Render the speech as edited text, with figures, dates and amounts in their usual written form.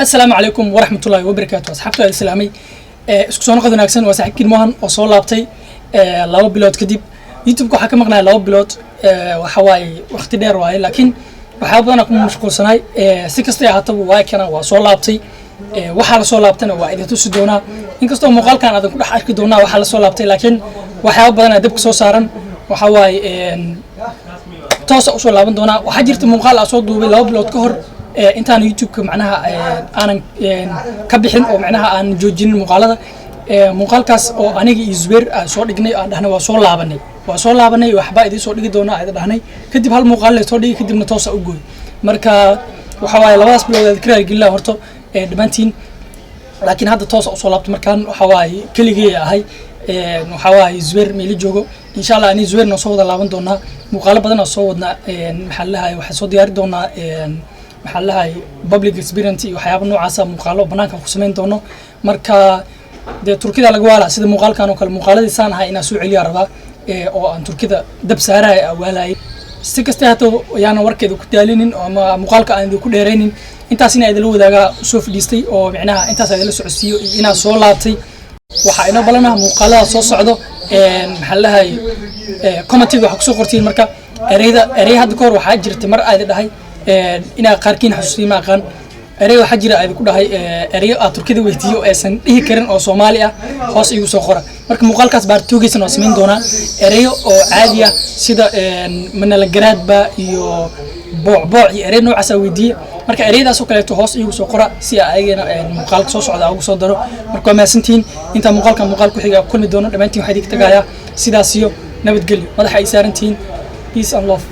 Asalaamu calaykum waraxmatullaahi wabarakaatu. Asxaabta waa islaamay, isku soo noqod wanaagsan. Waa saaxiibkiin Mohan oo soo laabtay 2 bilood kadib. YouTube-ka waxaa ka maqnaya 2 bilood, waxa waaye waqti dheer waaye, laakiin waxyaaba badanaa ku mashquulsanaay. Si kastay ahaataba, waa kana, waa soo laabtay. Waxaa la soo laabtana waa idin tusi doonaa, inkastoo muuqaalkan aadan ku dhex arki doonaa waxaa la soo laabtay, laakiin waxyaaba badanaa dabka soo saaran. Waxa waaye toosa usoo laaban doonaa. Waxaa jirta muuqaal aa soo duubay 2 bilood ka hor, intaan YouTube-ka macnaha aanan ka bixin oo macnaha aanan joojinin muuqaalada. Muuqaalkaas oo aniga iyo Zubeer aan soo dhignay, aan dhahnay waa soo laabanay, waa soo laabanay, waxbaa idiin soo dhigi doonaa idin dhahnay. Kadib hal muuqaal la soo dhigay, kadibna toosa u gooy. Marka waxa waaye labadaas bilood aad ka raaligelin horto dhammaantiin, laakiin hadda toosa usoo laabtay. Markaan waxa waaye keligey ahay, waxa waaye Zubeer meeli joogo. Insha Allah ani Zubeer noo soo wada laaban doonaa, muuqaalo badan oo soo wadnaa. Maxaa la dhahay, waxaan soo diyaari doonaa, maxaa la dhahay, public experience iyo waxyaaba noocaasa, muuqaalo banaanka ku samayn doono. Marka dee Turkida laga waala sida muuqaalkan oo kale, muuqaaladii saan ahay inaan soo celiyaa rabaa, oo aan Turkida dab saaraya awaalayay. Si kasta hato yaanan warkeeda ku daalinin ama muuqaalka aan idinku dheeraynin, intaas inaa idinla wadaagaa soo fadhiistay oo micnaha intaas idinla socodsiiyo iyo inaa soo laabtay. Waxaa inoo balanaha muuqaalada soo socdo. Maxaa la dhahay, commentiga waxaa kusoo qortiin marka ereyda. Erey hadda ka hor waxaa jirtay mar aadi dhahay, inaa qaarkiin xasuusiin ma aqaan, erey waxaa jira aadi ku dhahay, ereyo aad Turkida weydiiyo aysan dhihi karin oo Soomaali ah, hoos igu soo qora. Marka muuqaalkaas baartuugaysan waa samayn doonaa, ereyo oo caadi ah sida manalagaraadba iyo boocbooc iyo erey noocaas aa weydiiye. Marka ereyadaas oo kaleeto hoos iigu soo qora si aa ayagana muuqaalka soo socda ugu soo daro. Marka waa mahadsantihiin. Intaa muuqaalka muuqaal ku xiga kulmi doono, dhammaantiin waxaa idinka tagayaa sidaas iyo nabadgelyo. Madaxa ay saarantihiin. Peace and love.